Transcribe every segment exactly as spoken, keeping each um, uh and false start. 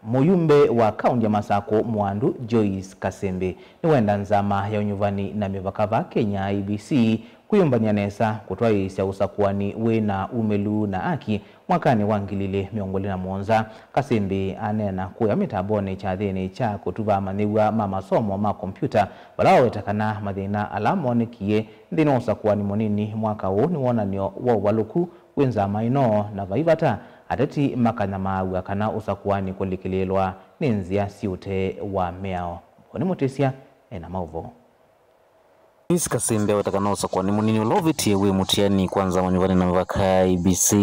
Mũyumbe wa kaũnti ya Masakũ Mwandu Joyce Kasembe nĩwenda nzama ya ũnyuvani na mĩvaka va Kenya, I E B C, kwĩyũmbany'a nesa kũtwaĩĩsya ũsakũani wĩ na umĩlu na aki mwakanĩ wa ngili ilĩ mĩongo ĩlĩ na mũonza. Kasembe aneena kũya mĩtambonĩ kyathĩnĩ kya kũtuva amanyĩw'a ma masomo ma kompyuta vala waweta kana mathĩna ala moonekie nthĩnĩ wa ũsakũani mũnini mwaka ũũ nĩ wonany'o wa ũvalũku wĩ nzama ĩno, na vai vata ateti makanyamaaw'a kana ũsakũani kũlikĩlĩĩlwa nĩ nzĩa syĩ ũtee wa mĩao. Boni Mũtĩsya ena maũvoo. Miss Kasembe aweta kana ũsakũani mũnini ũla ũvĩtie wĩ mũtiani kwa nzama nyuvani na mĩvaka ya I E B C,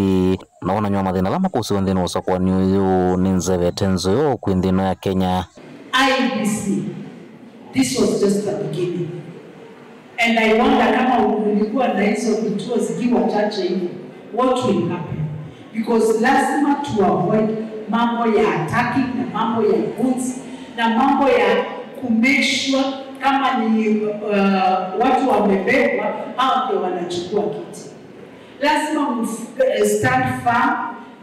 na wonany'o wa mathĩna ala makũsĩwe nthĩnĩ wa ũsakũani ũyũ nĩ nzevete nzeo kwĩ nthĩ ĩno ya Kenya. I E B C, this was just the beginning. And I wonder kama ulikuwa na hizo vituo zikiwa chache hivyo, what will happen? Because lazima tu avoid mambo ya attacking na mambo ya goons na mambo ya kumake sure kama ni uh, watu wamebebwa, hao ndio wanachukua kiti. Lazima mf- eh, stand firm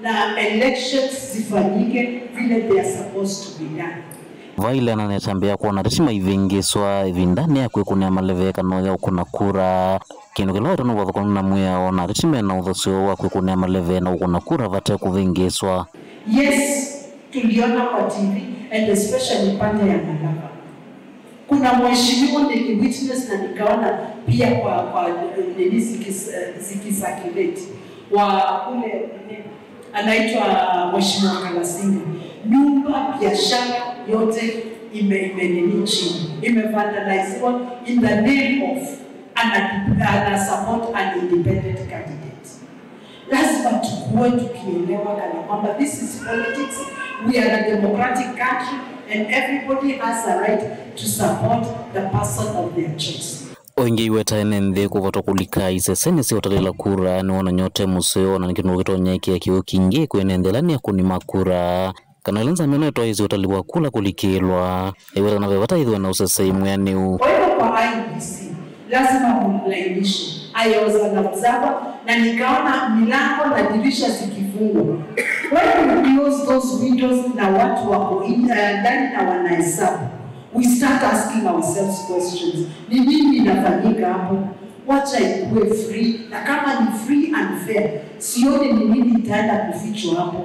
na elections zifanyike vile they are supposed to be done. Vaile ananetambĩa kwona ateti maivĩngĩĩswa ĩvindanĩ ya kwĩkũnĩa maleve kana ya ũkũna kura, kĩndũ kĩla wetwa nĩ ũvathũkanu na mwĩao na ateti mena ũthasyo wa kwĩkũnĩa maleve na ũkũna kura vate kũvĩngĩĩswa. Yes, tuliona kwa T V and especially pande ya Malava. Kuna mheshimiwa niliwitness na nikaona pia kwa kwa nini zikis- zikisakileti wa kule nini, anaitwa Mheshimiwa Kalasinga. Nyumba, biashara yote ime ime nini chini, imevandaliziwa in the name of ana ana support an independent candidate. Lazima tukue tukielewa kana kwamba this is politics, we are a democratic country and everybody has a right to support the person of their choice. O ĩngĩ iweta ene nthĩ kũvatwa kũlika isesenĩ sya ũtalĩla kura nĩ wonany'o ũte mũseo na nĩ kĩndũ kĩtonya ĩkĩa kĩw'ũ kingĩ kwĩ ene nthĩ ala nĩ akũni ma kura. Kana ĩla nzama ĩno ĩtwaĩĩsye ũtali wa kula kũlikĩĩlwa, ĩweta kana ve vata ĩthĩwe na ũsesei mwĩanĩu. Kwa hivyo kwa I E B C, lazima mulainishe. I was an observer na nikaona milango na dirisha zikifungwa. When we close those windows na watu wako in- eh, ndani na wanahesabu, we start asking ourselves questions. Ni nini inafanyika hapo? Wacha ikuwe free, na kama ni free and fair, sioni ni nini itaenda kufichwa hapo.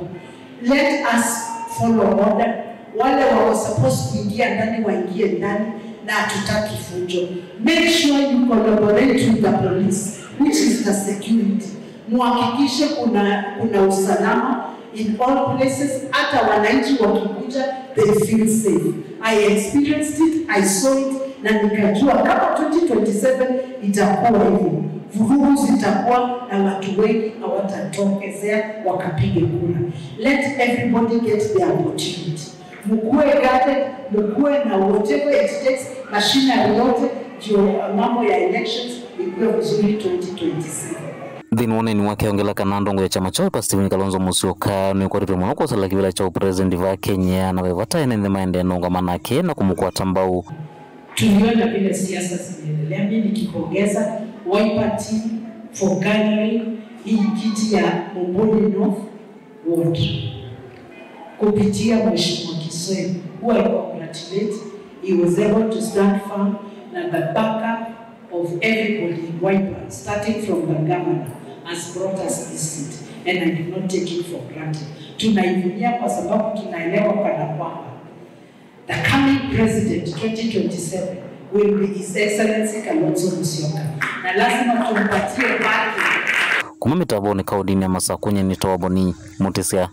Let us follow order. Wale wako supposed kuingia ndani waingie ndani, na hatutaki fujo. Make sure you collaborate with the police, which is the security. Muhakikishe kuna kuna usalama in all places. Hata wananchi wakikuja, they feel safe. I experienced it, I saw it, na nikajua kama twenty twenty-seven itakuwa hivyo, vurugu zitakuwa na watu wengi hawatatokezea wakapige kura. Let everybody get their opportunity. Mkuwe guarded, mkuwe na whatever it takes, machinery yote, ndio mambo ya elections ikuwe vizuri twenty twenty-seven. Nthĩnĩ wa ũneeni wake, ongela kana ndongo ya kyama kya Wiper Stephen Kalonzo Musyoka nĩũkwatĩtwe mũno kwosa kĩvĩla kya ũpresident va Kenya, na ve vata ene nthĩ maendee na ũngama nake na kũmũkwata mbau. Tuliona vile siasa zinaendelea. Mimi nikipongeza Wiper team for garnering hii kiti ya Mumbuni North Ward kupitia Mheshimiwa Kisoi, who I congratulate. He was able to stand firm na the backup of everybody in Wiper, starting from the governor, has brought us this seat, and I do not take it for granted. Tunaivunia kwa sababu tunaelewa kana kwamba the coming president twenty twenty-seven will be His Excellency Kalonzo Musyoka, na lazima tumpatie haki. Kuma mĩtambonĩ kaũndĩnĩ ya Masakũ, nyie nĩtawa Boni Mũtĩsya.